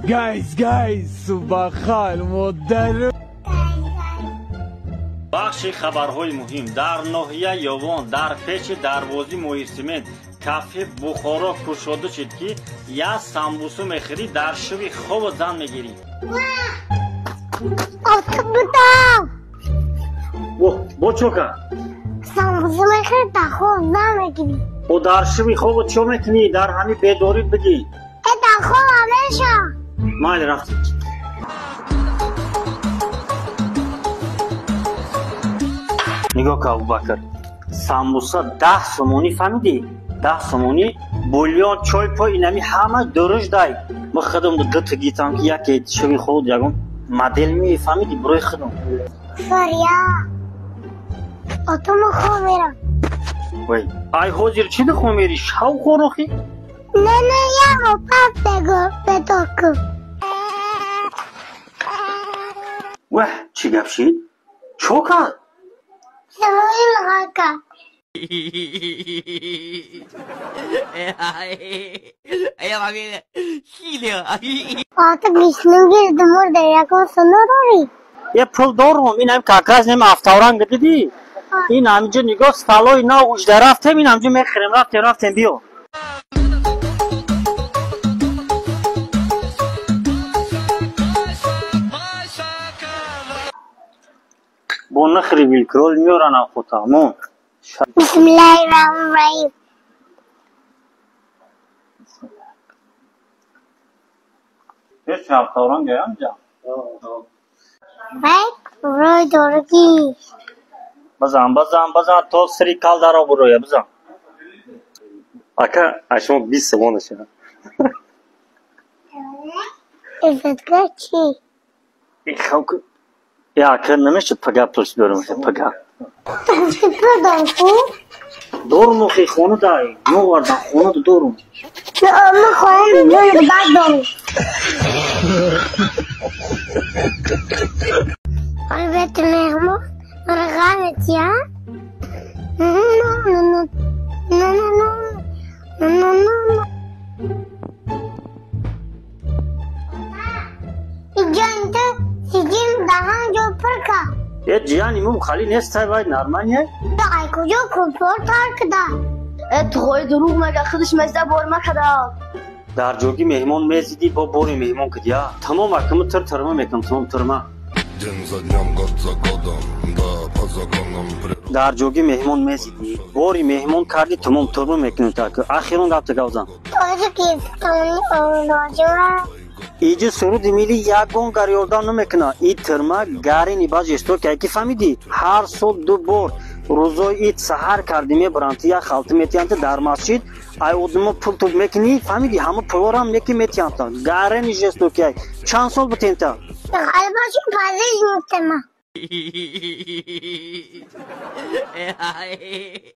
Guys, guys, субахал модар. Бахши хабарҳои муҳим дар ноҳия Ёвон дар пеши дарвози Моҳирсимент кафе Бухоро кушода шуд, ки як самбусу мехӯрӣ, дар шуви хобу зан мегирӣ. Бо чо кард? Самбусу мехӯрӣ, дар хоб зан мегирӣ. Бо дар шуви хобу чо мекунӣ? Дар ҳамин бедорӣ бигӣ. Э, дар хоб ҳамеша. Майли, рафтем. Нигоҳ кун, Абубакр, самбуса 10 сомонӣ, фаҳмидӣ? 10 сомонӣ, бульон, чой, пой, инами ҳама дуруш дай. Ма худам дута гитам, ки яке шуви худ ягон модел мефаҳмидӣ, барои худам. Фаря, отума хоб мерам. Вай, ай ҳозир чӣ духо мери? Шав хорохӣ? Не, не, яго пап бего бедоку. Ваҳ, чӣ гап шид? Чо кард? Самоил ғака. Ата гишну гирд мурда ягон суно дорӣ? Е, пул дорум, ин ҳам как раз нем авторанг дидӣ? Ин ҳаминҷо нигоҳ, столои нав ужда рафтем, ин ҳаминҷо мехӯрем, рафтем, рафтем, биё. Бо нахри вилкрол меоранам хотамон. Бисмиллаҳи раҳмони раҳим. Пеш авторанг ҳамҷа. Вай, рой дорги. Базан, базан, базан, то сри кал даро буроя, базан. Ака, а шумо 20 сомон аша. Изатга чи? Э, хавк. Я, ака, намешад пага пулш дорум, пага. Ту гуфти пул дорум ку? Дорум, охи, хона дай. Новардан, хона дорум. Ман хона миллион бад дорум. Албатта меҳмон рағамет я? Ну, ну, ну, ну, ну, ну, ну, ну. Иҷанта сидим даҳан ҷо пур кард. Э, ҷияни мум хали нестай, вай нормальне? Ай куҷо купор тар куда? Э, туғои дурӯғ мега, худаш мезда бор макада. Дар ҷоги меҳмон мезидӣ, бо бори меҳмон куди, а? Тамом, акаму тир тирма мекунам, тамом тирма. День за днем, год за годом, да, по законам природы. Дар ҷоги меҳмон мезидӣ, бори меҳмон кардӣ, тамом тирма мекунем так. Ахирон гапта гавзан. Тоҷикистони оноҷура. Иҷи суруди милли ягон гар ёрдам намекунад. И тирма гарини баъд жестоки, ки фаҳмидӣ? Ҳар сол ду бор рӯзои ид саҳар кардӣ мебаранд, як халта метиҳанд дар масҷид, ай одимо пул тук мекунӣ, фаҳмидӣ? Ҳама пулорам неки метиҳанд. Гарини жестоки. Чанд сол бутента? Албачи пазиш муфтама.